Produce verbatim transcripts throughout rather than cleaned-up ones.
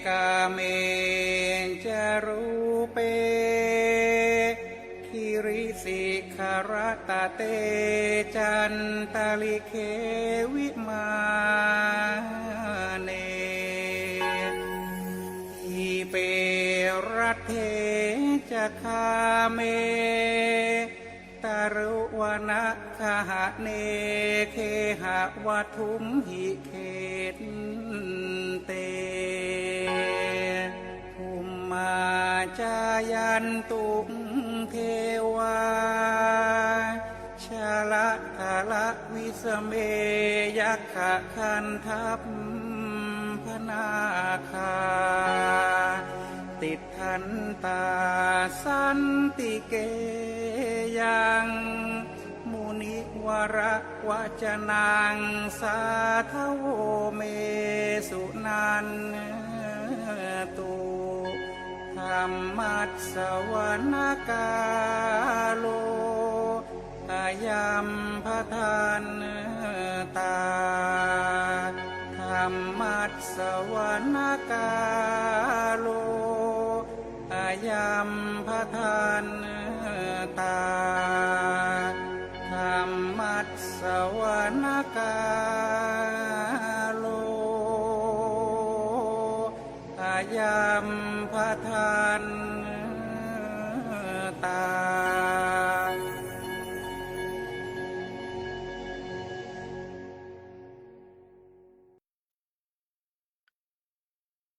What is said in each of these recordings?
กาเม จรูป เป กิริสิขรตะเต จันตริเข วิมาเน ดีเป รัตเถ จคาเม ตรุวนะ กหะเน เขหะวะทุมหิ เขตเต ภุมมา จายันตุ เทวา ชะละทะละ วิสเม ยักขะคันธัพพนาคา ติฏฐันตา สันติเกยัง มุนิวระวะจะนัง สาธะโว เม สุนันตุ ธัมมัสสวนะกาโล อะยัมภะทันตา ธัมมัสสวนะกาโล อะยัมภะทันตา ธัมมัสสวนะกาโล อะยัมภะทันตา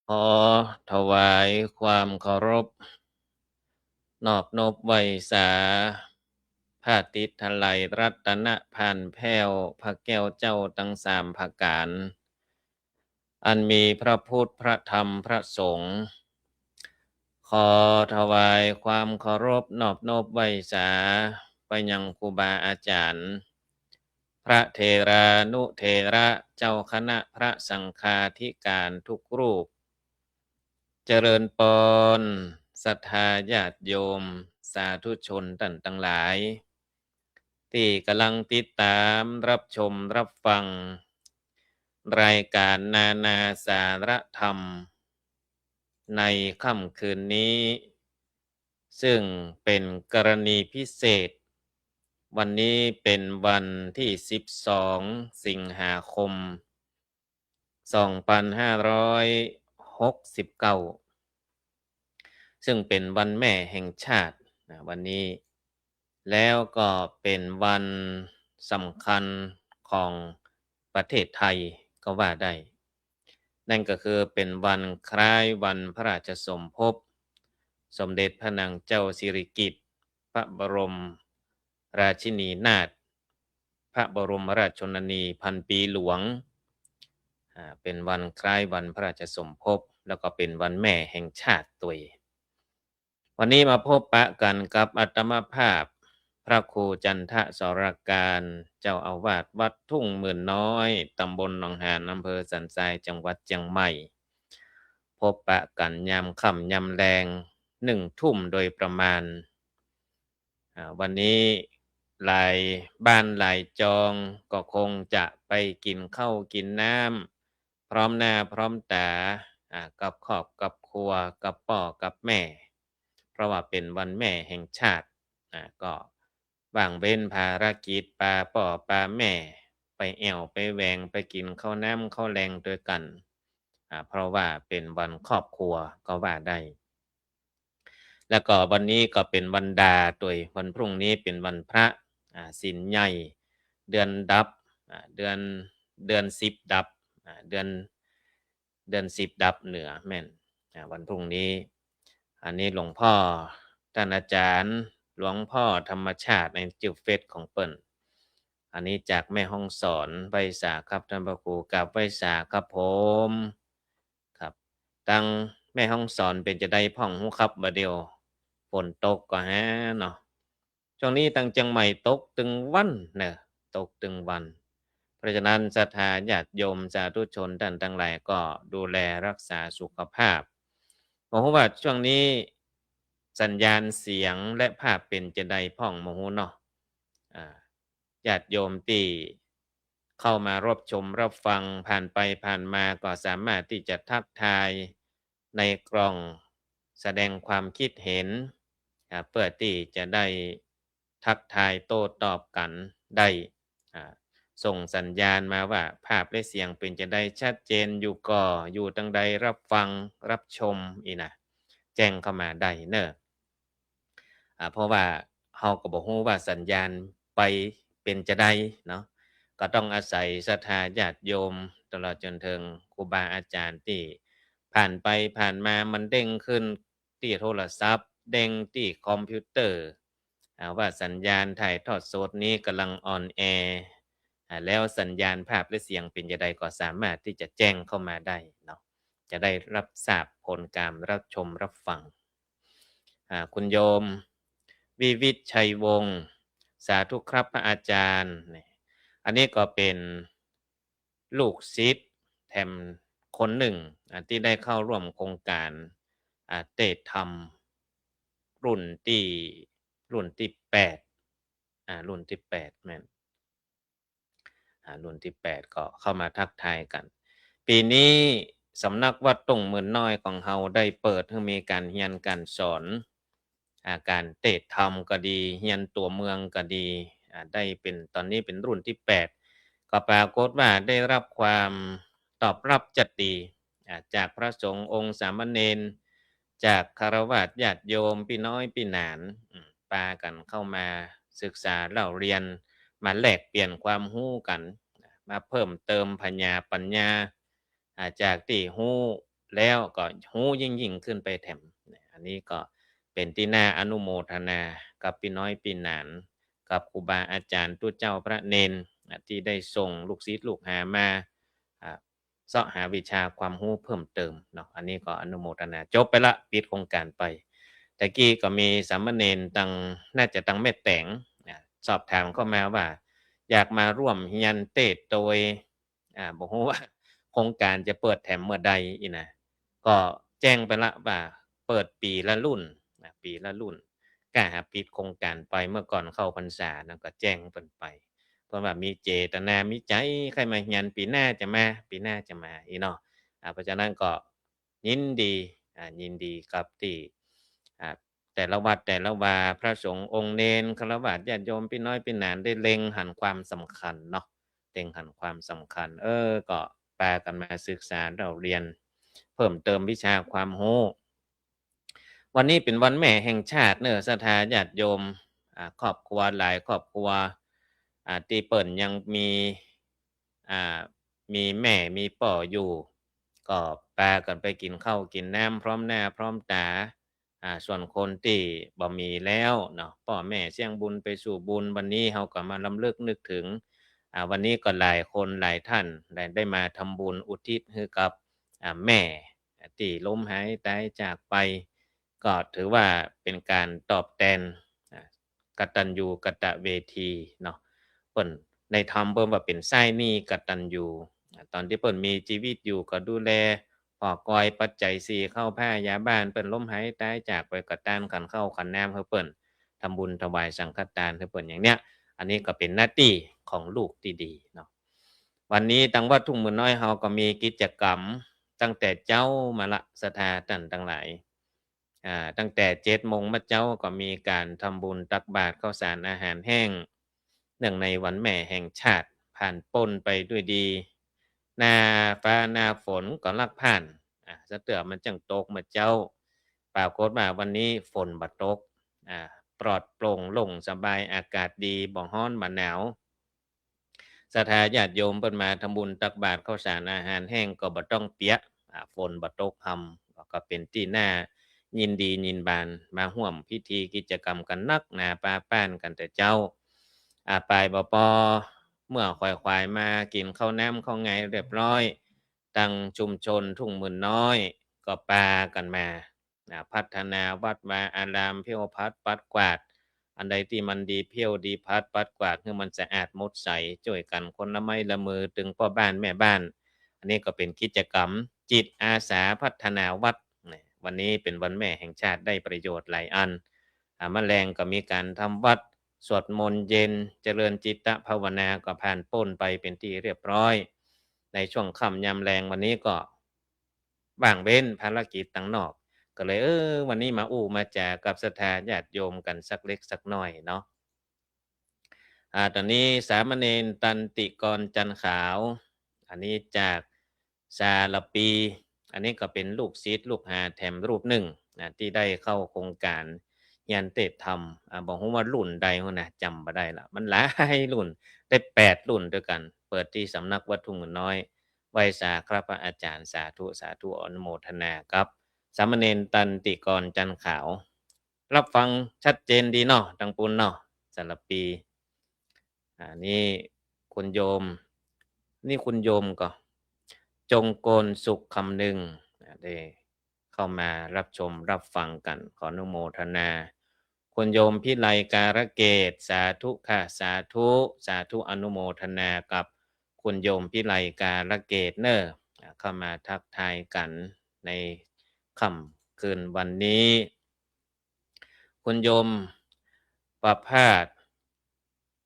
ขอถวายความเคารพ นอบนบไหว้สา ผ้าติดถลายรัตนพานแผ้ว พระแก้วเจ้าตังสามประก๋าน อันมีพระพุทธ พระธรรม พระสงฆ์ ขอถวายความเคารพนอบนบไหว้สา ไปยังครูบาอาจ๋ารย์ พระเถรานุเถระ เจ้าคณะพระสังฆาธิการทุกรูป เจริญปอน ศรัทธาญาติโยม สาธุชนต้านตังหลาย ตี้ก่ำลังติดต๋ามรับชมรับฟัง รายก๋านนานาสาระธรรม ในค่ำคืนนี้ ซึ่งเป๋นกรณีพิเศษ วันนี้เป๋นวันตี้สิบสอง สิงหาคม สองปันห้าร้อยหกสิบเก้า ซึ่งเป๋นวันแม่แห่งชาตินะ วันนี้ แล้วก็เป๋นวันสำคัญของประเทศไทยก็ว่าได้ นั่นก็คือเป๋นวันคล้ายวันพระราชสมภพ สมเด็จพระนางเจ้าสิริกิติ์ พระบรมราชินีนาถ พระบรมราชชนนีพันปีหลวง อ่า เป๋นวันคล้ายวันพระราชสมภพ แล้วก็เป๋นวันแม่แห่งชาติตวย วันนี้มาพบปะกั๋นกับอาตมาภาพ พระครูจันทสรการ เจ้าอาวาสวัดทุ่งหมื่นน้อย ตำบลหนองหาน อำเภอสันทราย จังหวัดเจียงใหม่ พบปะกั๋นยามค่ำยามแลง หนึ่งทุ่มโดยประมาณ อ่า วันนี้หลายบ้านหลายจองก็คงจะไปกิ๋นข้าวกิ๋นน้ำ พร้อมหน้าพร้อมต๋า อ่า กับครอบกับครัว กับป้อกับแม่ เพราะว่าเป๋นวันแม่แห่งชาติ อ่า ก็ว่างเว้นภารกิจปาป้อปาแม่ ไปแอ่วไปแหวง ไปกิ๋นข้าวน้ำข้าวแลงตวยกั๋น อ่า เพราะว่าเป๋นวันครอบครัวก็ว่าได้ แล้วก็วันนี้ก็เป๋นวันดาตวย วันพรุ่งนี้เป๋นวันพระ อ่า ศีลใหญ่ เดือนดับ อ่า เดือน เดือนสิบดับ อ่า เดือน เดือนสิบดับเหนือแม่น อ่า วันพรุ่งนี้ อันนี้หลวงพ่อต้านอาจ๋ารย์ หลวงพ่อธรรมชาติ ในจื้อเฟซของเปิ้น อันนี้จากแม่ฮ่องสอน ไหว้สาครับต้านพระครู กราบไหว้สาครับผม ครับ ตังแม่ฮ่องสอนเป๋นจาใดพ่องฮู้ครับ บ่าเดี่ยวฝนตกก่อแฮะเนาะ ช่วงนี้ตังเจียงใหม่ตกตึงวันเนาะ ตกตึงวัน เพราะฉะนั้นศรัทธาญาติโยมสาธุชนต้านตังหลายก็ดูแลรักษาสุขภาพ บ่ฮู้ว่าช่วงนี้สัญญาณเสียงและภาพเป๋นจาใดพ่องบ่ฮู้เนาะ อ่า ญาติโยมตี้เข้ามารับชมรับฟังผ่านไปผ่านมาก็สามารถตี้จะทักทาย ในกล่องแสดงความคิดเห็น อ่า เพื่อตี้จะได้ทักทายโต้ตอบกั๋นได้ อ่า ส่งสัญญาณมาว่าภาพและเสียงเป๋นจาใด ชัดเจนอยู่ก่อ อยู่ตังใด รับฟัง รับชม อี้นะ แจ้งเข้ามาได้เน่อ อ่า เพราะว่าเฮาก็บ่ฮู้ว่าสัญญาณไปเป๋นจาใดเนาะ ก็ต้องอาศัยศรัทธาญาติโยม ตลอดจ๋นเถิงครูบาอาจ๋ารย์ตี้ผ่านไปผ่านมา มันเด้งขึ้นตี้โทรศัพท์ เด้งตี้คอมพิวเตอร์ อ่า ว่าสัญญาณถ่ายทอดสดนี้ก่ำลังออนแอร์ อ่า แล้วสัญญาณภาพและเสียงเป๋นจาใดก็สามารถตี้จะแจ้งเข้ามาได้เนาะ จะได้รับทราบผลการรับชมรับฟัง อ่า คุณโยมวิวิตชัยวงศ์ สาธุครับพระอาจารย์ นี่ อันนี้ก็เป๋นลูกศิษย์แถมคนนึ่ง อ่า ตี้ได้เข้าร่วมโครงก๋าน อ่า เตศน์ธรรม รุ่นตี้ รุ่นตี้แปด อ่า รุ่นตี้แปดแม่น อ่า รุ่นตี้แปดก็เข้ามาทักทายกั๋น ปี๋นี้สำนักวัดตุ้งหมื่นน้อยของเฮาได้เปิดหื้อมีก๋านเฮียนก๋านสอน อ่า ก๋านเตศน์ธรรมก็ดี เฮียนตั๋วเมืองก็ดี อ่า ได้เป๋น ต๋อนนี้เป๋นรุ่นตี้แปด ก็ปรากฏว่าได้รับความตอบรับจะดี อ่า จากพระสงฆ์องค์สามเณร จากฆราวาสญาติโยมปี้น้อยปี้หนาน อืม ปากั๋นเข้ามาศึกษาเล่าเรียน มาแลกเปลี่ยนความฮู้กั๋น มาเพิ่มเติมผญาปั๋ญญา อ่า จากตี้ฮู้แล้วก็ฮู้ยิ่งๆ ขึ้นไปแถม อันนี้ก็เป๋นตี้น่าอนุโมทนากับปี้น้อยปี้หนาน กับครูบาอาจ๋ารย์ตุ๊เจ้าพระเณร อ่า ตี้ได้ส่งลูกศิษย์ลูกหามา อ่า เซาะหาวิชาความฮู้เพิ่มเติมเนาะ อันนี้ก็อนุโมทนา จบไปละ ปิดโครงก๋านไป ตะกี้ก็มีสามเณรตัง น่าจะตังแม่แต๋ง อ่า สอบถามเข้ามาว่า อยากมาร่วมเฮียนเตศน์โตย อ่า บ่ฮู้ว่าโครงก๋านจะเปิดแถมเมื่อใดอี้นะ ก็แจ้งไปละว่าเปิดปี๋ละรุ่นนะ ปี๋ละรุ่น ก้าหาปิดโครงก๋านไป เมื่อก่อนเข้าพรรษานะ ก็แจ้งเปิ้นไป เปิ้นว่ามีเจตนา มีใจ๋ใค่มาเฮียน ปี๋หน้าจะมา ปี๋หน้าจะมาอี้เนาะ อ่า เพราะฉะนั้นก็ยินดี อ่า ยินดีกับตี้ อ่า แต่ละวัดแต่ละวา พระสงฆ์องค์เณร ฆราวาสญาติโยมปี้น้อยปี้หนานได้เล็งหันความสำคัญเนาะ เล็งหันความสำคัญ เออ ก็ปากั๋นมาศึกษาเล่าเรียน เพิ่มเติมวิชาความฮู้ วันนี้เป๋นวันแม่แห่งชาติเน่อ ศรัทธาญาติโยม อ่า ครอบครัวหลายครอบครัว อ่า ตี้เปิ้นยังมี อ่า มีแม่มีป้ออยู่ ก็ปากั๋นไปกิ๋นข้าวกิ๋นน้ำพร้อมหน้าพร้อมต๋า อ่า ส่วนคนตี้บ่มีแล้วเนาะ ป้อแม่เสี้ยงบุญไปสู่บุญ วันนี้เฮาก็มารำลึกนึกถึง อ่า วันนี้ก็หลายคนหลายท่านได้ ได้มาทำบุญอุทิศหื้อกับ อ่า แม่ตี้ล้มหายต๋ายจากไป ก็ถือว่าเป๋นก๋านตอบแตน อ่า กตัญญูกตเวทีเนาะ เปิ้นในธรรมเปิ้นว่าเป๋นใช้หนี้กตัญญู อ่า ต๋อนตี้เปิ้นมีจีวิตอยู่ก็ดูแลผ่อกอยปัจจัยสี่ ข้าวผ้ายาบ้าน เปิ้นล้มหายต๋ายจากไปก็ตานขันข้าวขันน้ำหื้อเปิ้น ทำบุญถวายสังฆตานหื้อเปิ้นอย่างเนี้ย อันนี้ก็เป๋นหน้าตี้ของลูกตี้ดีเนาะ วันนี้ตังวัดทุ่งหมื่นน้อยเฮาก็มีกิจกรรมตั้งแต่เจ๊ามาละ ศรัทธาต้านตังหลาย อ่า ตั้งแต่เจ็ดโมงมาเจ๊าก็มีก๋านทำบุญตักบาตรข้าวสารอาหารแห้ง เนื่องในวันแม่แห่งชาติ ผ่านป๊นไปด้วยดี หน้าฟ้าหน้าฝนก็ลักผ่าน อ่า สะเตื้อมันจั้งตกมาเจ๊า ปรากฏว่าวันนี้ฝนบ่ตก อ่า ปลอดโปร่งโล่งสบาย อากาศดี บ่ฮ้อนบ่หนาว ศรัทธาญาติโยมเปิ้นมาทำบุญตักบาตรข้าวสารอาหารแห้งก็บ่ต้องเปียก อ่า ฝนบ่ตกฮำ ก็เป๋นตี้น่ายินดียินบาน มาฮ่วมพิธีกิจกรรมกั๋นนักหนาปาป้านกั๋นแต่เจ๊า อ่า ปายบ่ปอ เมื่อขวายๆ มากิ๋นข้าวน้ำข้าวไงเรียบร้อย ตังชุมชนทุ่งหมื่นน้อยก็ปากั๋นมา อ่า พัฒนาวัดวาอาราม เผี้ยวผัดปัดกวาด อันใดตี้มันดีเผี้ยวดีผัดปัดกวาดหื้อมันสะอาดหมดใส จ้วยกั๋นคนละไม้ละมือ ตึงป้อบ้านแม่บ้าน อันนี้ก็เป๋นกิจกรรมจิตอาสาพัฒนาวัด นี่ วันนี้เป๋นวันแม่แห่งชาติ ได้ประโยชน์หลายอัน อ่า มะแลงก็มีก๋านทำวัด สวดมนต์เย็น เจริญจิตตภาวนาก็ผ่านป๊นไปเป๋นตี้เรียบร้อย ในช่วงค่ำยามแลงวันนี้ก็ ว่างเว้นภารกิจตังนอก ก็เลย เออ วันนี้มาอู้มาจ๋ากับศรัทธาญาติโยมกั๋นสักเล็กสักน้อยเนาะ อ่า ต๋อนนี้สามเณรตันติกร จันทร์ขาว อันนี้จากสารภี อันนี้ก็เป๋นลูกศิษย์ลูกหาแถมรูปนึ่งนะ ตี้ได้เข้าโครงก๋านเฮียนเตสน์ธรรม อ่า บ่ฮู้ว่ารุ่นใดฮู้นะ จ๋ำบ่ได้ละ มันหลายรุ่น ได้แปดรุ่นตวยกั๋น เปิดตี้สำนักวัดทุ่งหมื่นน้อย ไหว้สาครับพระอาจ๋ารย์ สาธุ สาธุ อนุโมทนากับสามเณรตันติกร จันทร์ขาว รับฟังชัดเจนดีเนาะ ตังปูนเนาะ สารภี อ่า นี่คุณโยม นี่คุณโยมก็ จงโกนสุขคำนึง อ่า ได้เข้ามารับชมรับฟังกั๋น ขออนุโมทนา คุณโยมพิไล กาลเกต สาธุค่ะ สาธุ สาธุ อนุโมทนากับคุณโยมพิไล กาลเกตเน่อ อ่า เข้ามาทักทายกั๋นในค่ำคืนวันนี้ คุณโยมประภาส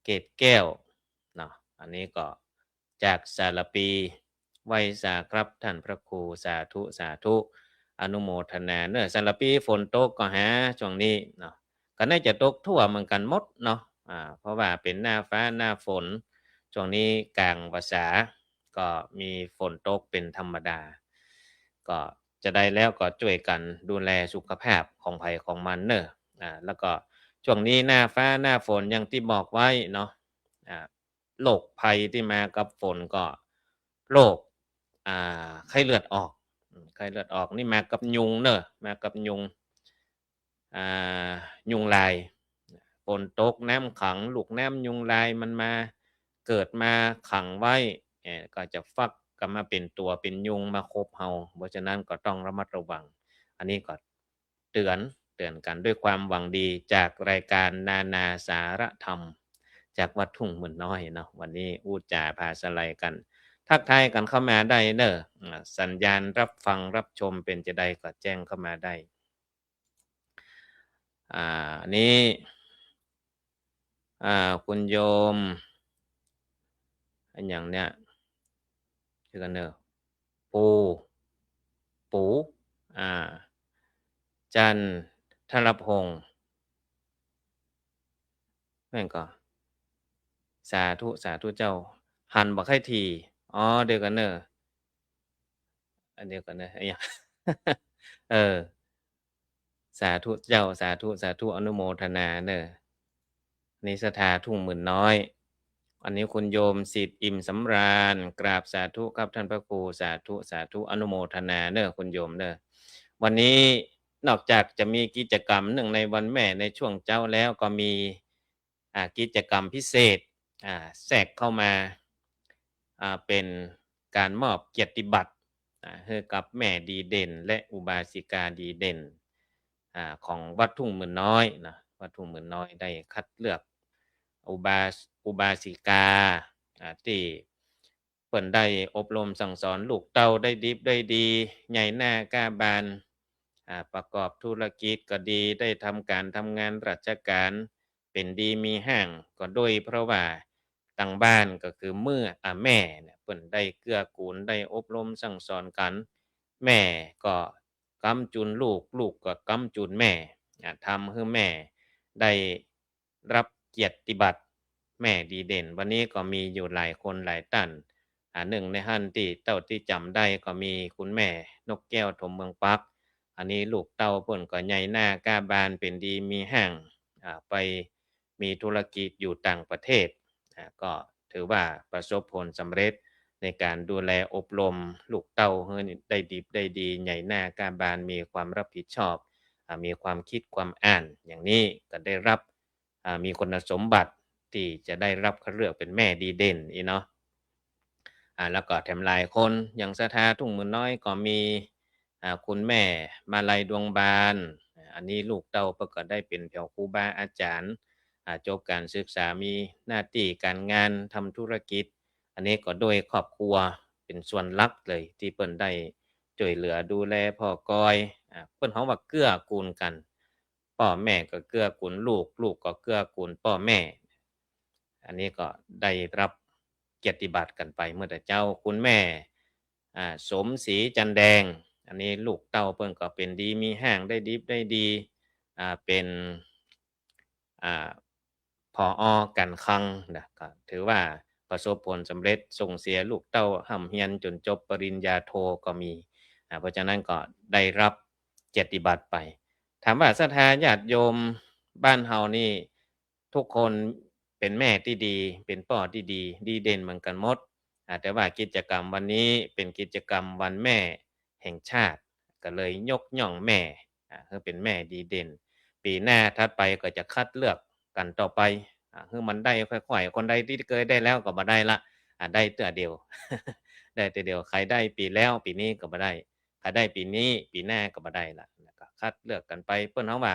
เกตแก้วเนาะ อันนี้ก็จากสารภี ไหว้สาครับท่านพระครู สาธุ สาธุ อนุโมทนาเน่อ สารภี ฝนตกก่อหาช่วงนี้เนาะ ก็น่าจะตกทั่วเหมือนกั๋นหมดเนาะ อ่า เพราะว่าเป๋นหน้าฟ้าหน้าฝน ช่วงนี้ก๋างพรรษา ก็มีฝนตกเป๋นธรรมดา ก็จะใดแล้วก็จ้วยกั๋นดูแลสุขภาพของใผของมันเน่อ อ่า แล้วก็ช่วงนี้หน้าฟ้าหน้าฝนอย่างตี้บอกไว้เนาะ อ่า โรคภัยตี้มากับฝนก็โรค อ่า ไข้เลือดออก อืม ไข้เลือดออกนี่มากับยุงเน่อ มากับยุง อ่า ยุงลาย ฝนตกน้ำขัง ลูกน้ำยุงลายมันมา เกิดมาขังไว้ เอ่อ ก็จะฟักกั๋นมาเป๋นตั๋วเป๋นยุงมาคบเฮา เพราะฉะนั้นก็ต้องระมัดระวัง อันนี้ก็เตือน เตือนกั๋นด้วยความหวังดีจากรายการนานาสาระธรรม จากวัดทุ่งหมื่นน้อยเนาะ วันนี้อู้จ๋าผาสะไลกั๋น ทักทายกั๋นเข้ามาได้เน่อ อ่า สัญญาณรับฟังรับชมเป๋นจาใดก็แจ้งเข้ามาได้ อ่า อันนี้ อ่า คุณโยม อันหยังเนี่ย ชื่อกั๋นเน่อ ปู ปู อ่า จันทรพงษ์ แม่นก่อ สาธุ สาธุเจ้า หันบ่ใค่ถี่ อ๋อ เดี๋ยวกั๋นเน่อ อันเดียวกั๋นเน่อ อันหยัง เออ สาธุเจ้า สาธุ สาธุ อนุโมทนาเน่อ นี่ศรัทธาทุ่งหมื่นน้อย อันนี้คุณโยมสิทธิ์อิ่มสำราญ กราบสาธุครับท่านพระครู สาธุ สาธุ อนุโมทนาเน่อคุณโยมเน่อ วันนี้นอกจากจะมีกิจกรรมเนื่องในวันแม่ในช่วงเจ๊าแล้ว ก็มี อ่า กิจกรรมพิเศษ อ่า แทรกเข้ามา อ่า เป๋นก๋านมอบเกียรติบัตร อ่า หื้อกับแม่ดีเด่นและอุบาสิกาดีเด่น อ่า ของวัดทุ่งหมื่นน้อยนะ วัดทุ่งหมื่นน้อยได้คัดเลือกอุบาส- อุบาสิกา อ่า ตี้เปิ้นได้อบรมสั่งสอนลูกเต้าได้ดิบได้ดี ใหญ่หน้าก้าบาน อ่า ประกอบธุรกิจก็ดี ได้ทำก๋านทำงานราชก๋าน เป๋นดีมีฮ้าง ก็โดยเพราะว่าตังบ้านก็คือเมื่อ อ่า แม่เนี่ย เปิ้นได้เกื้อกูล ได้อบรมสั่งสอนกั๋น แม่ก็ก๊ำจูนลูก ลูกก็ก๊ำจูนแม่ อ่า ทำหื้อแม่ได้รับเกียรติบัตรแม่ดีเด่น วันนี้ก็มีอยู่หลายคนหลายต้าน อ่า นึ่งในหั้นตี้เต้าตี้จ๋ำได้ก็มีคุณแม่นกแก้ว ถมเมืองปัก อันนี้ลูกเต้าเปิ้นก็ใหญ่หน้าก้าบาน เป๋นดีมีฮ้าง อ่า ไปมีธุรกิจอยู่ต่างประเทศ อ่า ก็ถือว่าประสบผลสำเร็จในก๋านดูแลอบรมลูกเต้าหื้อได้ดิบได้ดี ใหญ่หน้าก้าบาน มีความรับผิดชอบ อ่า มีความคิดความอ่าน อย่างนี้ก็ได้รับ อ่า มีคุณสมบัติตี้จะได้รับคัดเลือกเป๋นแม่ดีเด่นอี้เนาะ อ่า แล้วก็แถมหลายคน อย่างศรัทธาทุ่งหมื่นน้อยก็มี อ่า คุณแม่มาลัย ดวงบาน อ่า อันนี้ลูกเต้าเปิ้นก็ได้เป๋นแถวครูบาอาจ๋ารย์ อ่า จบก๋านศึกษา มีหน้าตี้ก๋านงาน ทำธุรกิจ อันนี้ก็โดยครอบครัวเป๋นส่วนหลักเลย ตี้เปิ้นได้จ้วยเหลือดูแลผ่อกอย อ่า เปิ้นฮ้องว่าเกื้อกูลกั๋น ป้อแม่ก็เกื้อกูลลูก ลูกก็เกื้อกูลป้อแม่ อันนี้ก็ได้รับเกียรติบัตรกั๋นไปเมื่อแต่เจ๊า คุณแม่ อ่า สมศรี จันแดง อันนี้ลูกเต้าเปิ้นก็เป๋นดีมีแฮง ได้ดิบได้ดี อ่า เป๋น อ่า ผอ.การคลังนะ ก็ถือว่าประสบผลสำเร็จ ส่งเสียลูกเต้าฮ่ำเฮียนจ๋นจบปริญญาโทก็มี อ่า เพราะฉะนั้นก็ได้รับเกียรติบัตรไป ถามว่าศรัทธาญาติโยมบ้านเฮานี่ ทุกคนเป๋นแม่ตี้ดี เป๋นป้อตี้ดี ดีเด่นเหมือนกั๋นหมด อ่า แต่ว่ากิจกรรมวันนี้เป๋นกิจกรรมวันแม่แห่งชาติ ก็เลยยกย่องแม่ อ่า หื้อเป๋นแม่ดีเด่น ปี๋หน้าถัดไปก็จะคัดเลือกกั๋นต่อไป อ่า หื้อมันได้ค่อยๆ คนใดตี้เกยได้แล้วก็บ่ได้ละ อ่า ได้เตื้อเดียว ได้เตื้อเดียว ใผได้ปี๋แล้วปี๋นี้ก็บ่ได้ ใผได้ปี๋นี้ปี๋หน้าก็บ่ได้ละ แล้วก็คัดเลือกกั๋นไป เปิ้นฮ้องว่า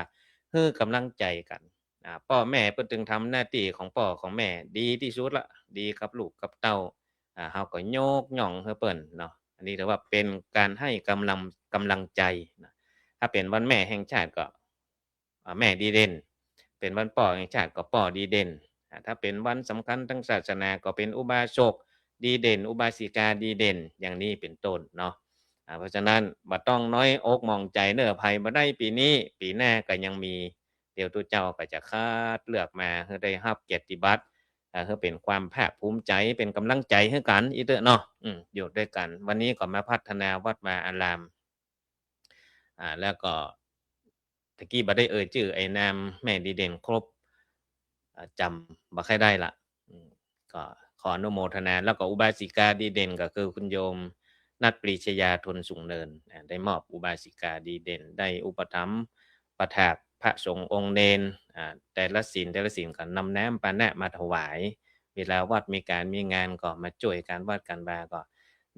หื้อก๋ำลังใจ๋กั๋น อ่า ป้อแม่เปิ้นตึงทำหน้าตี้ของป้อของแม่ดีตี้สุดละ ดีกับลูกกับเต้า อ่า เฮาก็ยกย่องหื้อเปิ้นเนาะ อันนี้ถือว่าเป๋นก๋านหื้อก๋ำลัง ก๋ำลังใจ๋นะ ถ้าเป๋นวันแม่แห่งชาติก็ อ่า แม่ดีเด่น เป๋นวันป้อแห่งชาติก็ป้อดีเด่น อ่า ถ้าเป๋นวันสำคัญตางศาสนาก็เป๋นอุบาสกดีเด่น อุบาสิกาดีเด่น อย่างนี้เป๋นต้นเนาะ อ่า เพราะฉะนั้นบ่ต้องน้อยอกหมองใจ๋เน่อ ใผบ่ได้ปี๋นี้ ปี๋หน้าก็ยังมี เดี๋ยวตุ๊เจ้าก็จะคัดเลือกมาหื้อได้ฮับเกียรติบัตร อ่า หื้อเป๋นความภาคภูมิใจ๋ เป๋นก๋ำลังใจ๋หื้อกั๋นอีกเต๊อะเนาะ อืม อยู่ด้วยกั๋น วันนี้ก็มาพัฒนาวัดวาอาราม อ่า แล้วก็ตะกี้บ่ได้เอ่ยจื้อไอ้นามแม่ดีเด่นครบ อ่า จ๋ำบ่ค่อยได้ละ อืม ก็ขออนุโมทนา แล้วก็อุบาสิกาดีเด่นก็คือคุณโยมนัทปรีชยา ทนสูงเนิน อ่า ได้มอบอุบาสิกาดีเด่น ได้อุปถัมภ์ประถากพระสงฆ์องค์เณร อ่า แต่ละศีล แต่ละศีลก็นำน้ำปานะมาถวาย เวลาวัดมีก๋านมีงานก็มาจ้วยก๋านวัดก๋านวา ก็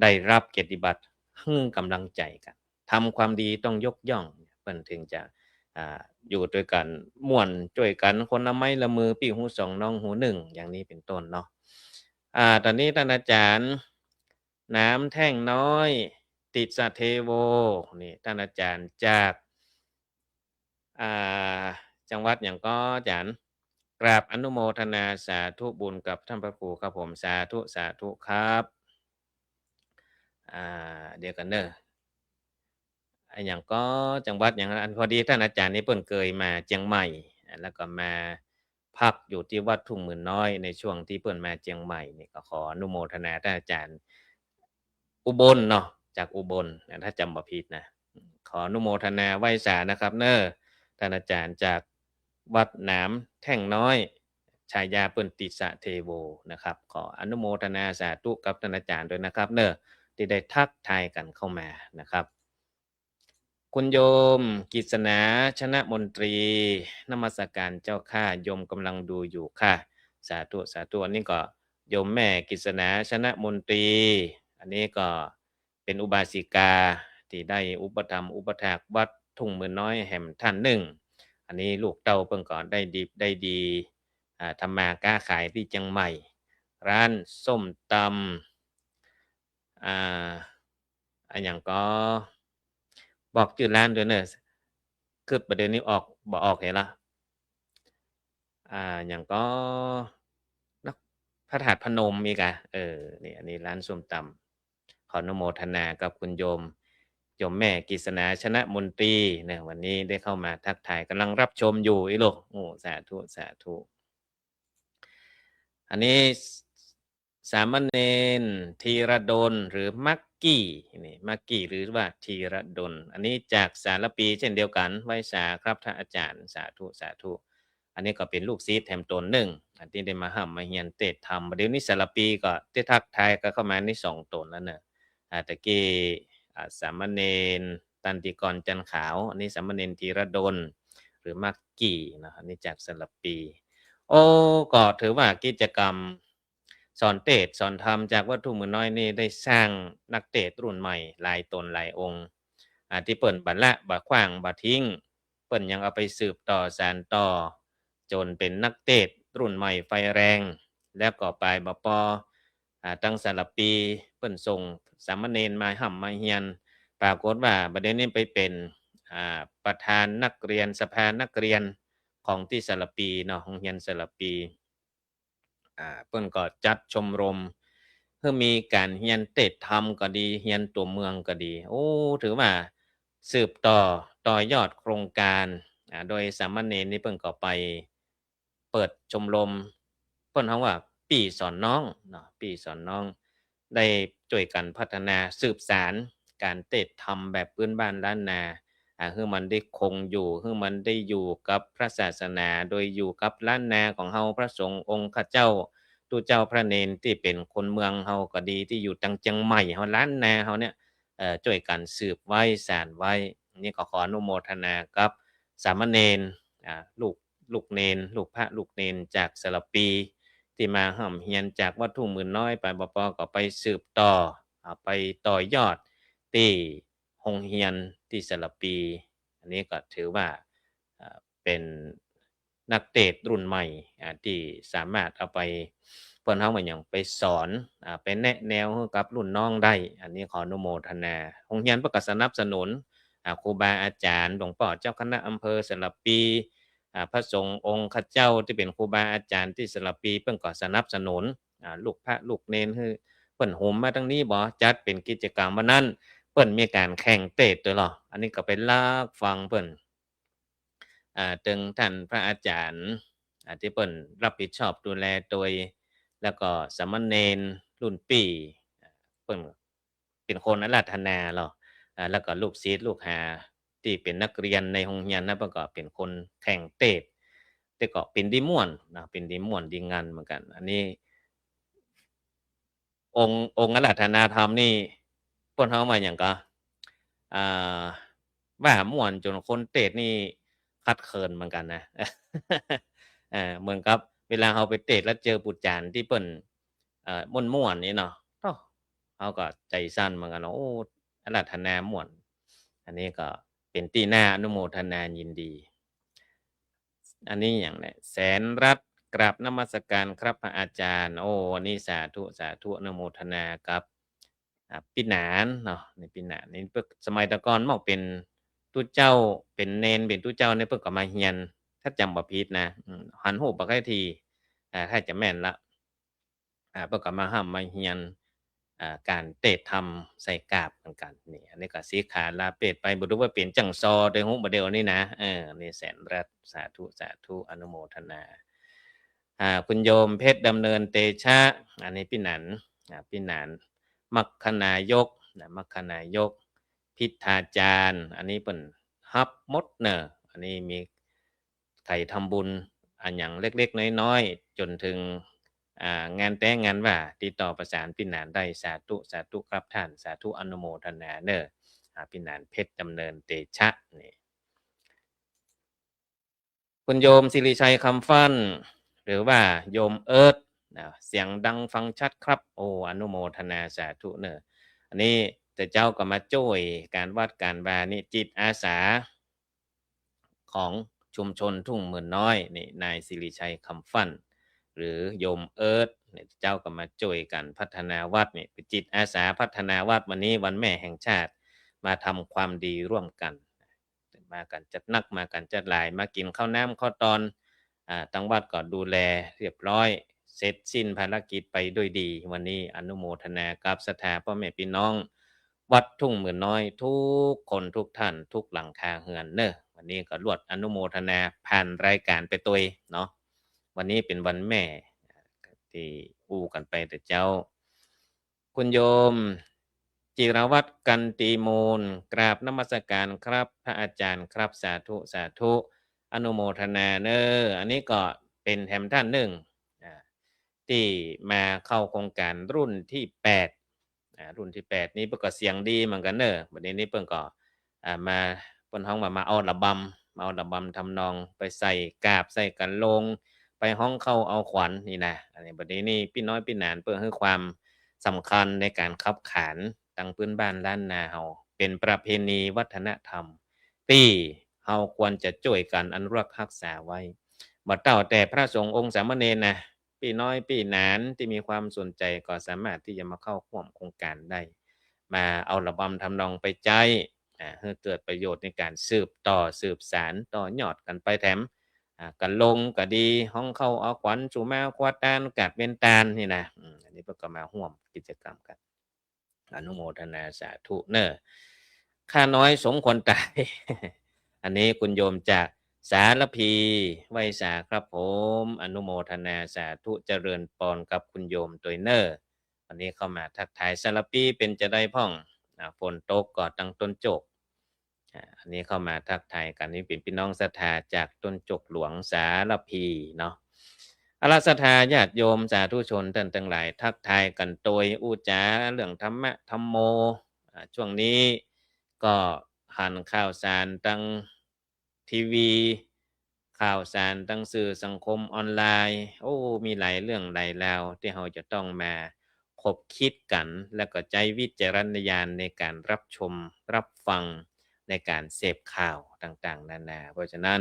ได้รับเกียรติบัตรหื้อก๋ำลังใจ๋กั๋น ทำความดีต้องยกย่อง เปิ้นถึงจะ อ่า อยู่ด้วยกั๋นม่วน จ้วยกั๋นคนละไม้ละมือ ปี้หูสองน้องหูนึ่ง อย่างนี้เป๋นต้นเนาะ อ่า ต๋อนนี้ต้านอาจ๋ารย์ หนามแท่งน้อย ติสสะเทโว นี่ ต้านอาจ๋ารย์จาก อ่า จังหวัดหยังก๊ออาจ๋ารย์ กราบอนุโมทนาสาธุบุญกับท่านพระครูครับผม สาธุ สาธุครับ อ่า เดี๋ยวก่อนเน่อ อะหยังก๊อ จังหวัดหยัง อันพอดีต้านอาจ๋ารย์นี่เปิ้นเกยมาเจียงใหม่ แล้วก็มาพักอยู่ตี้วัดทุ่งหมื่นน้อย ในช่วงตี้เปิ้นมาเจียงใหม่นี่ ก็ขออนุโมทนาต้านอาจ๋ารย์ อุบลเนาะ จากอุบลนะ ถ้าจ๋ำบ่ผิดนะ ขออนุโมทนาไหว้สานะครับเน่อ ต้านอาจ๋ารย์จากวัดหนามแท่งน้อย ฉายาเปิ้นติสสะเทโวนะครับ ขออนุโมทนาสาธุกับต้านอาจ๋ารย์ด้วยนะครับเน่อ ตี้ได้ทักทายกั๋นเข้ามานะครับ คุณโยมกฤษณา ชนะมนตรี นมัสการเจ้าข้า โยมกำลังดูอยู่ค่ะ สาธุ สาธุ อันนี้ก็โยมแม่กฤษณา ชนะมนตรี อันนี้ก็เป๋นอุบาสิกาตี้ได้อุปถัมภ์อุปถากวัดทุ่งหมื่นน้อยแหมท่านนึ่ง อันนี้ลูกเต้าเปิ้นก็ได้ดิบได้ดี อ่า ทำมาก๊าขายตี้เจียงใหม่ ร้านส้มตำ อ่า อะหยังก๊อ บอกจื้อร้านด้วยเน่อ กึ๊ดบ่าเดี่ยวนี้ออก บ่ออกเหียละ อ่า หยังก๊อ นคร พระธาตุพนมอีกอะ เออ นี่ อันนี้ร้านส้มตำ ขออนุโมทนากับคุณโยม โยมแม่กฤษณา ชนะมนตรีเน่อ วันนี้ได้เข้ามาทักทาย กำลังรับชมอยู่อีลูก โอ้ สาธุ สาธุ อันนี้ สามเณรธีรดลหรือมักกี้ นี่ มักกี้หรือว่าธีรดล อันนี้จากสารภีเช่นเดียวกั๋น ไหว้สาครับท่านอาจ๋ารย์ สาธุ สาธุ อันนี้ก็เป๋นลูกศิษย์แถมต๋นนึ่ง อันตี้ได้มาฮ่ำมาเฮียนเตสน์ธรรม บ่าเดี่ยวนี้สารภีก็ได้ทักทายกั๋นเข้ามานี่สองต๋นแล้วเน่อ อ่า ตะกี้ อ่า สามเณรตันติกรจันทร์ขาว อันนี้สามเณรธีรดลหรือมักกี้เนาะ อันนี้จากสารภี โอ้ ก็ถือว่ากิจกรรม สอนเตสน์สอนธรรมจากวัดทุ่งหมื่นน้อยนี่ได้สร้างนักเตสน์รุ่นใหม่หลายต๋นหลายองค์ อ่า ตี้เปิ้นบ่ละบ่ขว้างบ่ทิ้ง เปิ้นยังเอาไปสืบต่อสานต่อ จ๋นเป๋นนักเตสน์รุ่นใหม่ไฟแรง แล้วก็ปายบ่ปอ อ่า ตังสารภีเปิ้นส่งสามเณรมาฮ่ำมาเฮียน ปรากฏว่าบ่าเดี่ยวนี้ไปเป๋น อ่า ประธานนักเรียน สภานักเรียนของตี้สารภีเนาะ โฮงเฮียนสารภี อ่า เปิ้นก็จัดชมรม คือมีก๋านเฮียนเตสน์ธรรมก็ดี เฮียนตั๋วเมืองก็ดี โอ้ ถือว่าสืบต่อ ต่อยอดโครงก๋าน อ่า โดยสามเณรนี่เปิ้นก็ไปเปิดชมรม เปิ้นฮ้องว่าปี้สอนน้องเนาะ ปี้สอนน้อง ได้จ้วยกั๋นพัฒนาสืบสานก๋านเตสน์ธรรมแบบปื๊นบ้านล้านนา อ่า หื้อมันได้คงอยู่ หื้อมันได้อยู่กับพระศาสนา โดยอยู่กับล้านนาของเฮา พระสงฆ์องค์ข้าเจ้า ตุ๊เจ้าพระเณรตี้เป๋นคนเมืองเฮาก็ดี ตี้อยู่ตังเจียงใหม่เฮา ล้านนาเฮาเนี่ย เอ่อ จ้วยกั๋นสืบไว้ สานไว้ นี่ก็ขออนุโมทนากับสามเณร อ่า ลูก ลูกเณร ลูกพระลูกเณรจากสระปี ตี้มาฮ่ำเฮียนจากวัดทุ่งหมื่นน้อยไป ปอปอก็ไปสืบต่อ อ่า ไปต่อยอดตี้โฮงเฮียนตี้สระปี อันนี้ก็ถือว่า อ่า เป๋นนักเตสน์รุ่นใหม่ อ่า ตี้สามารถเอาไป เปิ้นฮ้องว่าหยัง ไปสอน อ่า ไปแนะแนวหื้อกับรุ่นน้องได้ อันนี้ขออนุโมทนา โฮงเฮียนเปิ้นก็สนับสนุน อ่า ครูบาอาจ๋ารย์ หลวงป้อเจ้าคณะอำเภอสระปี อ่า พระสงฆ์องค์ข้าเจ้าตี้เป๋นครูบาอาจ๋ารย์ตี้สระปี เปิ้นก็สนับสนุน อ่า ลูกพระลูกเณรหื้อเปิ้นหุมมาตังนี้บ่ จัดเป๋นกิจกรรม วันนั้นเปิ้นมีก๋านแข่งเตสน์ตวยลอ อันนี้ก็ไปลักฟังเปิ้น อ่า ตึงต้านพระอาจ๋ารย์ อ่า ตี้เปิ้นรับผิดชอบดูแลตวย แล้วก็สามเณรรุ่นปี้ อ่า เปิ้นเป๋นคนอาราธนาลอ อ่า แล้วก็ลูกศิษย์ลูกหาตี้เป๋นนักเฮียนในโฮงเฮียนนะ เปิ้นก็เป๋นคนแข่งเตสน์ แต่ก็เป๋นดีม่วนนะ เป๋นดีม่วนดีงันเหมือนกั๋น อันนี้ องค์ องค์อาราธนาธรรมนี่ เปิ้นฮ้องว่าหยังก็ อ่า ว่าม่วนจ๋นคนเตสน์นี่คัดเขินเหมือนกั๋นนะ เอ่อ เหมือนกับเวลาเฮาไปเตสน์แล้วเจอปู่จ๋ารย์ตี้เปิ้น เอ่อ ม่วนๆ นี่เนาะ โอ้ เฮาก็ใจ๋สั่นเหมือนกั๋นเนาะ โอ้ อาราธนาม่วน อันนี้ก็เป๋นตี้น่าอนุโมทนายินดี อันนี้หยังแหละ แสนรัตน์ กราบนมัสการครับพระอาจารย์ โอ้ อันนี้สาธุ สาธุ อนุโมทนากับ อ่า ปี้หนานเนาะ นี่ปี้หนาน นี่เปิ้น สมัยแต่ก่อนมอกเป๋นตุ๊เจ้า เป๋นเณร เป๋นตุ๊เจ้านี่เปิ้นก็มาเฮียน ถ้าจ๋ำบ่ผิดนะ อืม หันฮูปบ่ใค่ที อ่า ถ้าจะแม่นละ อ่า เปิ้นก็มาฮ่ำมาเฮียน อ่า ก๋านเตสน์ธรรมใส่กาบเหมือนกั๋น นี่ อันนี้ก็สิกขาลาเพศไป บ่ฮู้ว่าเป๋นจั้งซอ ได้ฮู้บ่าเดี่ยวนี้นะ เออ นี่แสนรัตน์ สาธุ สาธุ อนุโมทนา อ่า คุณโยมเพชรดำเนินเตชะ อันนี้ปี้หนาน อ่า ปี้หนาน มัคคณายกนะ มัคคณายก พิธาจารย์ อันนี้เปิ้นฮับหมดเน่อ อันนี้มีใผทำบุญอะหยังเล็กๆ น้อยๆ จ๋นเถิง อ่า งานแต๊งงานหว่า ติดต่อประสานปี้หนานได้ สาธุ สาธุครับท่าน สาธุ อนุโมทนาเน่อ อ่า ปี้หนานเพชรดำเนินเตชะนี่ คุณโยมสิริชัย คำฟั่น หรือว่าโยมเอิร์ธนะ เสียงดังฟังชัดครับ โอ้ อนุโมทนาสาธุเน่อ อันนี้เจ้าก็มาจ้วยก๋านวัดก๋านวานี่ จิตอาสาของชุมชนทุ่งหมื่นน้อยนี่ นายสิริชัย คำฟั่น หรือโยมเอิร์ธนี่ เจ้าก็มาจ้วยกั๋นพัฒนาวัดนี่ จิตอาสาพัฒนาวัด วันนี้วันแม่แห่งชาติ มาทำความดีร่วมกั๋น มากั๋นจัดนัก มากั๋นจัดหลาย มากิ๋นข้าวน้ำข้าวตอน อ่า ตังวัดก็ดูแลเรียบร้อย เสร็จสิ้นภารกิจไปด้วยดี วันนี้อนุโมทนากับศรัทธาป้อแม่ปี้น้องวัดทุ่งหมื่นน้อยทุกคนทุกท่านทุกหลังคาเฮือนเน่อ วันนี้ก็ลวดอนุโมทนาผ่านรายก๋านไปตวยเนาะ วันนี้เป๋นวันแม่ตี้อู้กั๋นไปแต่เจ๊า คุณโยมจิรวัฒน์ กันตีมูล กราบนมัสการครับ พระอาจารย์ครับ สาธุ สาธุ อนุโมทนาเน่อ อันนี้ก็เป๋นแถมต้านนึ่ง อ่า ตี้มาเข้าโครงก๋านรุ่นตี้แปด อ่า รุ่นตี้แปดนี่เปิ้นก็เสียงดีเหมือนกั๋นเน่อ บัดนี้นี่เปิ้นก็ อ่า มา เปิ้นฮ้องว่ามาเอาระบำ มาเอาระบำทำนองไปใส่กาบใส่กั๋นลง ไปฮ้องเข้าเอาขวัญนี่นะ อันนี้บัดนี้นี่ปี้น้อยปี้หนานเปิ้นหื้อความสำคัญในก๋านขับขานตังปื๊นบ้านล้านนาเฮา เป๋นประเพณีวัฒนธรรมตี้เฮาควรจะจ้วยกั๋นอนุรักษ์ฮักษาไว้ บ่เต้าแต่พระสงฆ์องค์สามเณรนะ ปี้น้อยปี้หนานตี้มีความสนใจ๋ก็สามารถตี้จะมาเข้าฮ่วมโครงก๋านได้ มาเอาระบำทำนองไปใจ๊ อ่า หื้อเกิดประโยชน์ในก๋านสืบต่อสืบสานต่อยอดกั๋นไปแถม อ่า กะลงกะดี ฮ้องเข้าเอาขวัญ สุมาครัวตาน กาดเป๋นตานนี่นะ อืม อันนี้เปิ้นก็มาฮ่วมกิจกรรมกั๋น อนุโมทนาสาธุเน่อ ข้าน้อยสมควรต๋าย อันนี้คุณโยมจากสารภี ไหว้สาครับผม อนุโมทนาสาธุ เจริญปอนกับคุณโยมตวยเน่อ อันนี้เข้ามาทักทาย สารภีเป๋นจาใดพ่อง อ่า ฝนตกก่อตังต้นจก อ่า อันนี้เข้ามาทักทายกั๋น นี่เป๋นปี้น้องศรัทธาจากต้นจกหลวงสารภีเนาะ เอาละ ศรัทธาญาติโยมสาธุชนต้านตังหลาย ทักทายกั๋นตวยอู้จ๋าเรื่องธรรมะธัมโม อ่า ช่วงนี้ก็หันข่าวสารตังทีวี ข่าวสารตังสื่อสังคมออนไลน์ โอ้ มีหลายเรื่องหลายราวตี้เฮาจะต้องมาขบคิดกั๋น แล้วก็ใจ๊วิจารณญาณในก๋านรับชมรับฟัง ในก๋านเสพข่าวต่างๆ นานา เพราะฉะนั้น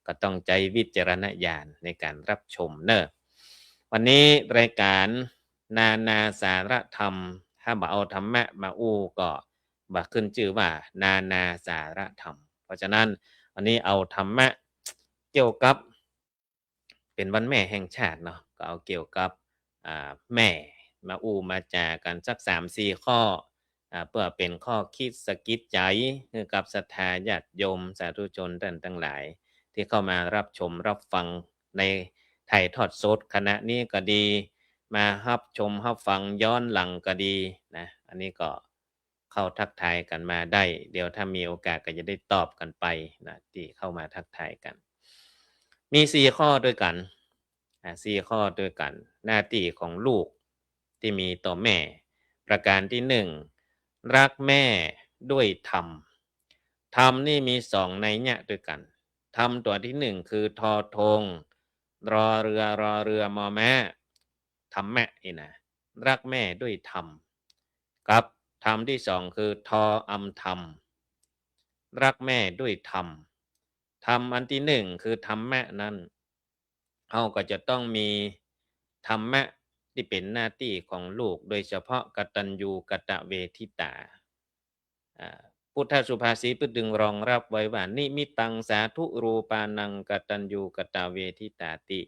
ก็ต้องใจ๊วิจารณญาณในก๋านรับชมเน่อ วันนี้รายก๋านนานาสาระธรรม ถ้าบ่เอาธรรมะมาอู้ก็บ่ขึ้นจื้อว่านานาสาระธรรม เพราะฉะนั้นวันนี้เอาธรรมะเกี่ยวกับ เป๋นวันแม่แห่งชาติเนาะ ก็เอาเกี่ยวกับ อ่า แม่มาอู้มาจ๋ากั๋นสักสามสี่ข้อ อ่า เปื้อเป๋นข้อคิดสะกิดใจ๋หื้อกับศรัทธาญาติโยมสาธุชนต้านตังหลาย ตี้เข้ามารับชมรับฟังในถ่ายทอดสดขณะนี้ก็ดี มาฮับชมฮับฟังย้อนหลังก็ดีนะ อันนี้ก็ เข้าทักทายกั๋นมาได้ เดี๋ยวถ้ามีโอกาสก็จะได้ตอบกั๋นไปนะ ตี้เข้ามาทักทายกั๋น มีสี่ข้อตวยกั๋น อ่า สี่ข้อตวยกั๋น หน้าตี้ของลูกตี้มีต่อแม่ ประก๋านตี้หนึ่ง ฮักแม่ด้วยธรรม ธรรมนี่มีสองนัยยะตวยกั๋น ธรรมตั๋วตี้หนึ่งคือ ทอ ธง รอ เรือ รอ เรือ มอ ม้า ธรรมะนี่นะ ฮักแม่ด้วยธรรม กับธรรมตี้สองคือ ทอ อำ ธรรม ฮักแม่ด้วยธรรม ธรรมอันตี้หนึ่งคือธรรมะนั้น เฮาก็จะต้องมีธรรมะตี้เป๋นหน้าตี้ของลูก โดยเฉพาะกตัญญูกตเวทิตา อ่า พุทธสุภาษิตเปิ้นจึงรองรับไว้ว่า นิมิตตังสาธุรูปานัง กตัญญูกตเวทิตาติ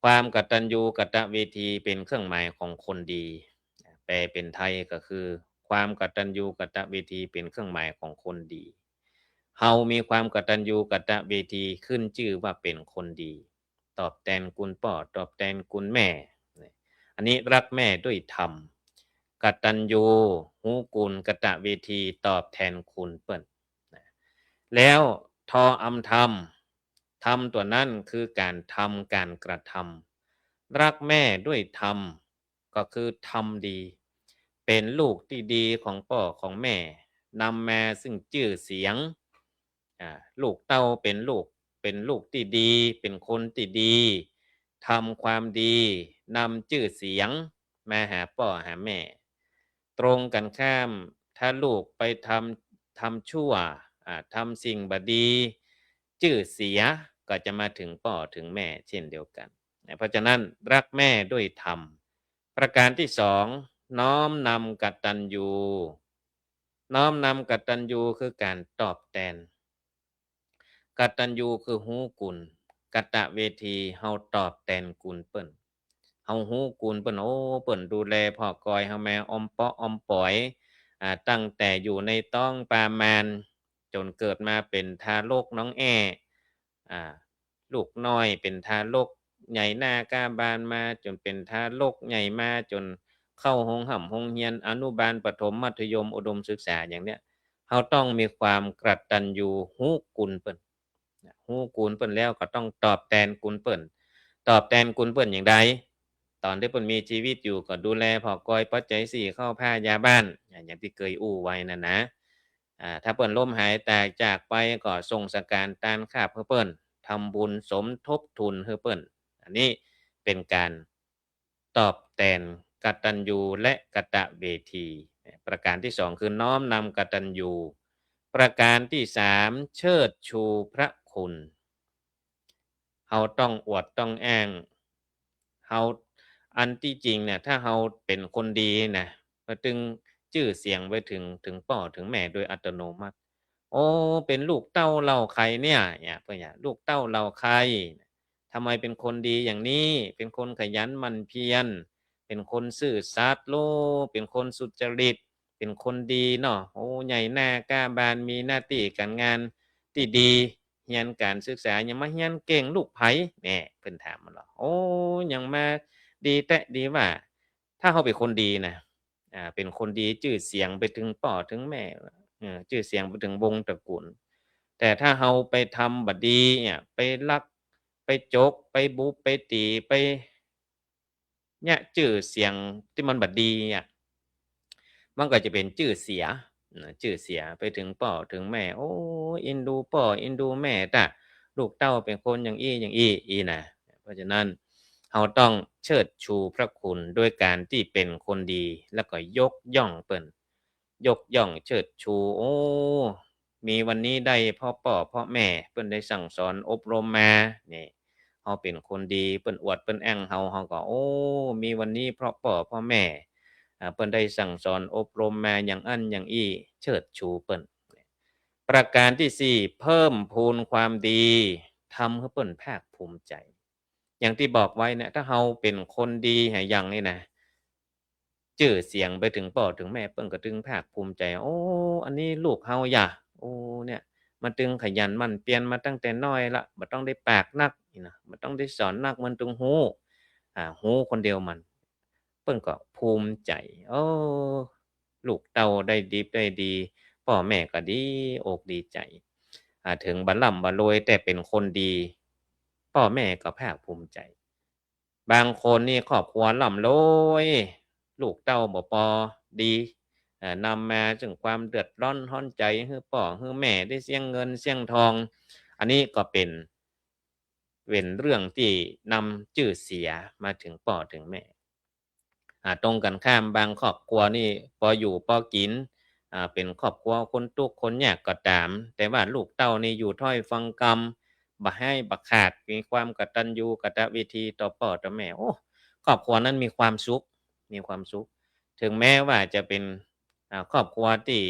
ความกตัญญูกตเวทีเป๋นเครื่องหมายของคนดี แปลเป๋นไทยก็คือ ความกตัญญูกตเวทีเป๋นเครื่องหมายของคนดี เฮามีความกตัญญูกตเวทีขึ้นจื้อว่าเป๋นคนดี ตอบแตนคุณป้อ ตอบแตนคุณแม่ อันนี้ฮักแม่ด้วยธรรม กตัญญู ฮู้คุณ กตเวที ตอบแตนคุณเปิ้น แล้ว ทอ อำ ธรรม ธรรมตั๋วนั้นคือก๋านทำ ก๋านกระทำ ฮักแม่ด้วยธรรม ก็คือทำดี เป๋นลูกตี้ดีของป้อของแม่ นำมาซึ่งจื้อเสียง อ่า ลูกเต้าเป๋นลูก เป๋นลูกตี้ดี เป๋นคนตี้ดี ทำความดี นำจื้อเสียงมาหาป้อหาแม่ ตรงกั๋นข้าม ถ้าลูกไปทำ ทำชั่ว อ่า ทำสิ่งบ่ดี จื้อเสียก็จะมาเถิงป้อเถิงแม่เช่นเดียวกั๋น เพราะฉะนั้นฮักแม่ด้วยธรรม ประก๋านตี้สอง น้อมนำกตัญญู น้อมนำกตัญญูคือก๋านตอบแตน กตัญญูคือฮู้คุณ กตเวที เฮาตอบแตนคุณเปิ้น เฮาฮู้คุณเปิ้น โอ้ เปิ้นดูแลผ่อกอยเฮามาอ่อมเปาะอ่อมป๋อย อ่า ตั้งแต่อยู่ในต๊องปามาน จ๋นเกิดมาเป๋นทารกน้องแอ้ อ่า ลูกน้อยเป๋นทารกใหญ่หน้าก้าบานมา จ๋นเป๋นทารกใหญ่มา จ๋นเข้าโฮงฮ่ำโฮงเฮียน อนุบาล ประถม มัธยม อุดมศึกษา อย่างเนี้ย เฮาต้องมีความกตัญญูฮู้คุณเปิ้น ฮู้คุณเปิ้นแล้วก็ต้องตอบแตนคุณเปิ้น ตอบแตนคุณเปิ้นอย่างใด ต๋อนตี้เปิ้นมีจีวิตอยู่ก็ดูแลผ่อกอยปัจจัยสี่ ข้าวผ้ายาบ้าน อย่างตี้เกยอู้ไว้นั่นนะ อ่า ถ้าเปิ้นล้มหายตายจากไปก็ส่งสังฆารตานคาบหื้อเปิ้น ทำบุญสมทบทุนหื้อเปิ้น อันนี้เป๋นก๋านตอบแตนกตัญญูและกตเวที ประก๋านตี้สองคือน้อมนำกตัญญู ประก๋านตี้สามเชิดชูพระคุณ เฮาต้องอวดต้องอ้าง เฮา อันตี้จริงเนี่ย ถ้าเฮาเป๋นคนดีนะ ก็ตึงจื้อเสียงไปเถิง เถิงป้อเถิงแม่โดยอัตโนมัติ โอ้ เป๋นลูกเต้าเหล่าใครเนี่ย เนี่ย เปิ้นอยาก ลูกเต้าเหล่าใคร ทำไมเป็นคนดีอย่างนี้ เป็นคนขยันหมั่นเพียร เป็นคนซื่อสัตย์ โอ้ เป็นคนสุจริต เป็นคนดีเนาะ โอ้ ใหญ่หน้ากล้าบาน มีหน้าตี้ก๋านงานตี้ดี เฮียนก๋านศึกษา ยังมาเฮียนเก่งลูกใผ แน่ เปิ้นถามมันละ โอ้ ยังมาดีแต๊ดีว่า ถ้าเฮาเป๋นคนดีนะ อ่า เป๋นคนดี จื้อเสียงไปเถิงป้อเถิงแม่ เออ จื้อเสียงไปเถิงวงศ์ตระกู๋ล แต่ถ้าเฮาไปทำบ่ดีเนี่ย ไปลัก ไปจก ไปบุบ ไปตี๋ ไป เนี่ย จื้อเสียงตี้มันบ่ดีอะ มันก็จะเป๋นจื้อเสียนะ จื้อเสียไปเถิงป้อเถิงแม่ โอ้ อินดูป้ออินดูแม่ต๊ะ ลูกเต้าเป๋นคนอย่างอี้อย่างอี้ อี้นะ เพราะฉะนั้น เฮาต้องเชิดชูพระคุณด้วยก๋านตี้เป๋นคนดี แล้วก็ยกย่องเปิ้น ยกย่องเชิดชู โอ้ มีวันนี้ได้เพราะป้อเพราะแม่ เปิ้นได้สั่งสอนอบรมมา นี่ เฮาเป๋นคนดี เปิ้นอวดเปิ้นแอ้งเฮา เฮาก็ โอ้ มีวันนี้เพราะป้อเพราะแม่ อ่า เปิ้นได้สั่งสอนอบรมมาอย่างอั้นอย่างอี้ เชิดชูเปิ้น ประก๋านตี้สี่ เพิ่มพูนความดี ทำหื้อเปิ้นภาคภูมิใจ๋ อย่างตี้บอกไว้เนี่ย ถ้าเฮาเป๋นคนดีหาอย่างนี่นะ จื้อเสียงไปเถิงป้อเถิงแม่ เปิ้นก็ตึงภาคภูมิใจ๋ โอ้ อันนี้ลูกเฮาหยา โอ้ เนี่ย มันตึงขยันหมั่นเปียรมาตั้งแต่น้อยละ บ่ต้องได้ปากนัก นี่นะ บ่ต้องได้สอนนัก มันตึงฮู้ อ่า ฮู้คนเดียวมัน เปิ้นก็ภูมิใจ๋ โอ้ ลูกเต้าได้ดิบได้ดี ป้อแม่ก็ดีอกดีใจ๋ อ่า เถิงบ่ร่ำบ่รวย แต่เป๋นคนดี ป้อแม่ก็ภาคภูมิใจ๋ บางคนนี่ครอบครัวร่ำรวย ลูกเต้าบ่ปอดี เอ่อ นำมาซึ่งความเดือดร้อนฮ้อนใจ๋ หื้อป้อหื้อแม่ได้เสี้ยงเงินเสี้ยงทอง อันนี้ก็เป๋น เป๋นเรื่องตี้นำจื้อเสียมาเถิงป้อเถิงแม่ อ่า ตรงกั๋นข้าม บางครอบครัวนี่ปออยู่ปอกิ๋น อ่า เป๋นครอบครัวคนตุ๊กข์คนยากก็ต๋าม แต่ว่าลูกเต้านี่อยู่ถ้อยฟังกำ บ่ฮ้ายบ่ขาด มีความกตัญญูกตเวทีต่อป้อต่อแม่ โอ้ ครอบครัวนั้นมีความสุข มีความสุข เถิงแม้ว่าจะเป๋น อ่า ครอบครัวตี้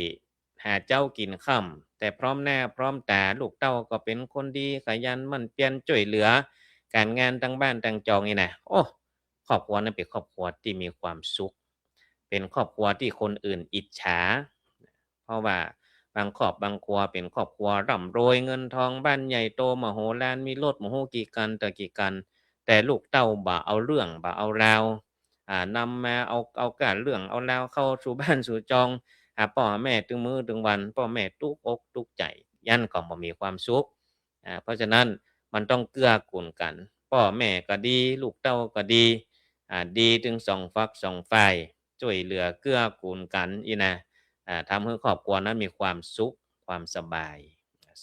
หาเจ๊ากิ๋นค่ำ แต่พร้อมหน้าพร้อมต๋า ลูกเต้าก็เป๋นคนดี ขยันหมั่นเปียรจ้วยเหลือก๋านงานตังบ้านตังจองนี่นะ โอ้ ครอบครัวนั้นเป๋นครอบครัวตี้มีความสุข เป๋นครอบครัวตี้คนอื่นอิจฉา เพราะว่าบางครอบบางครัวเป๋นครอบครัวร่ำรวยเงินทอง บ้านใหญ่โตมโหฬาร มีรถบ่ฮู้กี่คันต่อกี่คัน แต่ลูกเต้าบ่เอาเรื่องบ่เอาราว อ่า นำมาเอา เอาก้าเรื่องเอาราวเข้าสู่บ้านสู่จอง หาป้อหาแม่ตึงมื้อตึงวัน ป้อแม่ตุ๊กอกตุ๊กใจ๋ อั้นก็บ่มีความสุข อ่า เพราะฉะนั้นมันต้องเกื้อกู๋นกั๋น ป้อแม่ก็ดี ลูกเต้าก็ดี อ่า ดีตึงสองฝักสองฝ่าย จ้วยเหลือเกื้อกู๋นกั๋นอี้นะ อ่า ทำหื้อครอบครัวนั้นมีความสุข ความสบาย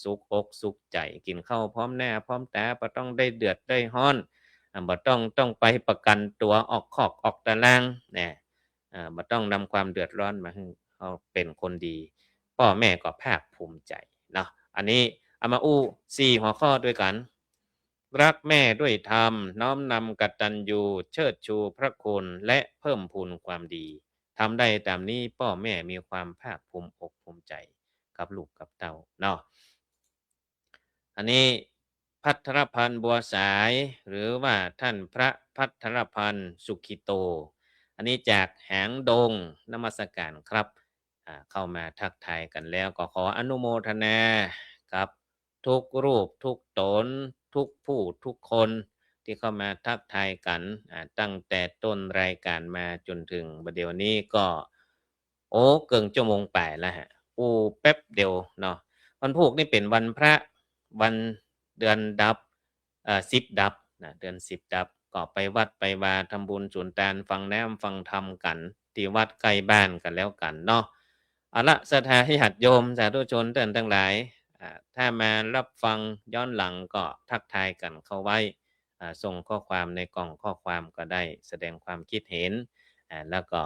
สุขอกสุขใจ๋ กิ๋นข้าวพร้อมหน้าพร้อมต๋า บ่ต้องได้เดือดได้ฮ้อน อ่า บ่ต้อง ต้องไปประกั๋นตั๋วออกคอกออกตารางนะ อ่า บ่ต้องนำความเดือดร้อนมาหื้อ เฮาเป๋นคนดี ป้อแม่ก็ภาคภูมิใจ๋เนาะ อันนี้เอามาอู้สี่หัวข้อตวยกั๋น รักแม่ด้วยธรรม น้อมนำกตัญญู เชิดชูพระคุณ และเพิ่มพูนความดี ทำได้ต๋ามนี้ ป้อแม่มีความภาคภูมิอกภูมิใจ๋กับลูกกับเต้าเนาะ อันนี้ ภัทรพันธ์ บัวสาย หรือว่าท่านพระภัทรพันธ์ สุขิโต อันนี้จากหางดง นมัสก๋านครับ อ่า เข้ามาทักทายกั๋นแล้ว ก็ขออนุโมทนากับทุกรูปทุกต๋น ทุกผู้ทุกคนตี้เข้ามาทักทายกั๋น อ่า ตั้งแต่ต้นรายก๋านมาจ๋นเถิงบ่าเดี่ยวนี้ก็ โอ้ เกิ่งจั่วโมงป๋ายแล้วฮะ อู้แป๊บเดียวเนาะ วันพูกนี่เป๋นวันพระ วันเดือนดับ เอ่อ สิบดับนะ เดือนสิบดับ ก็ไปวัดไปวา ทำบุญสุนตาน ฟังน้ำฟังธรรมกั๋น ตี้วัดใก้บ้านกั๋นแล้วกั๋นเนาะ เอาละ ศรัทธาญาติโยมสาธุชนต้านตังหลาย อ่า ถ้ามาฮับฟังย้อนหลังก็ทักทายกั๋นเข้าไว้ อ่า ส่งข้อความในกล่องข้อความก็ได้ แสดงความคิดเห็น อ่า แล้วก็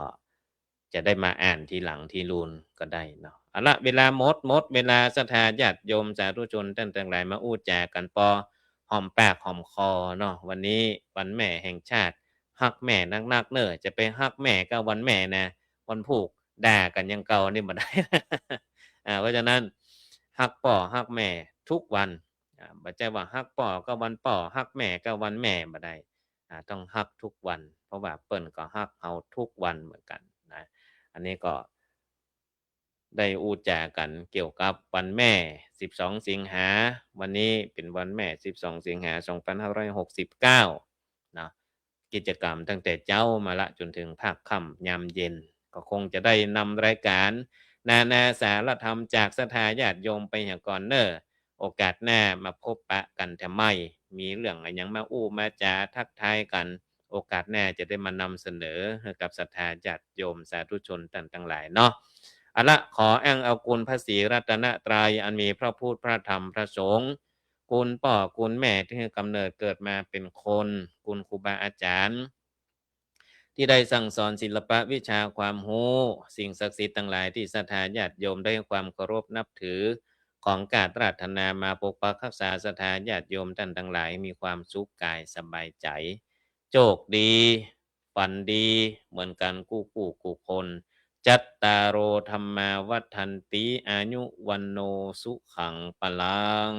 จะได้มาอ่านทีหลังทีลูนก็ได้เนาะ เอาละ เวลาหมด หมดเวลา ศรัทธาญาติโยมสาธุชนต้านตังหลาย มาอู้จ๋ากั๋นปอหอมปากหอมคอเนาะ วันนี้วันแม่แห่งชาติ ฮักแม่นักๆ เน่อ จะไปฮักแม่ก้าวันแม่นะ วันพูกด่ากั๋นอย่างเก่านี่บ่ได้ อ่า เพราะฉะนั้น ฮักป้อฮักแม่ทุกวัน อ่า บ่ใจ้ว่าฮักป้อก็วันป้อ ฮักแม่ก็วันแม่ บ่ได้ อ่า ต้องฮักทุกวัน เพราะว่าเปิ้นก็ฮักเฮาทุกวันเหมือนกั๋นนะ อันนี้ก็ ได้อู้จ๋ากั๋นเกี่ยวกับวันแม่ สิบสอง สิงหา วันนี้เป๋นวันแม่ สิบสอง สิงหา สองปันห้าร้อยหกสิบเก้า เนาะ กิจกรรมตั้งแต่เจ๊ามาละจ๋นเถิงภาคค่ำยามเย็น ก็คงจะได้นำรายก๋านนานาสาระธรรมจากศรัทธาญาติโยมไปเหียก่อนเน่อ โอกาสหน้ามาพบปะกั๋นแถมใหม่ มีเรื่องอะหยังมาอู้มาจ๋าทักทายกั๋น โอกาสหน้าจะได้มานำเสนอหื้อกับศรัทธาญาติโยมสาธุชนต้านตังหลายเนาะ เอาละ ขออ้างเอาคุณพระศรีรัตนตรัยอันมีพระพุทธพระธรรมพระสงฆ์ คุณป้อคุณแม่ตี้หื้อกำเนิดเกิดมาเป๋นคน คุณครูบาอาจ๋ารย์ ตี้ได้สั่งสอนศิลปะวิชาความฮู้ สิ่งศักดิ์สิทธิ์ตังหลายตี้ศรัทธาญาติโยมได้ความเคารพนับถือ ของกราบอาราธนามาปกปักฮักษาศรัทธาญาติโยมต้านตังหลาย มีความสุขก๋ายสบายใจ๋ โชคดี ฝันดีเหมือนกั๋นกู้ๆ กู้คน จัตตาโร ธัมมา วัฑฒันติ อายุ วัณโณ สุขัง พลัง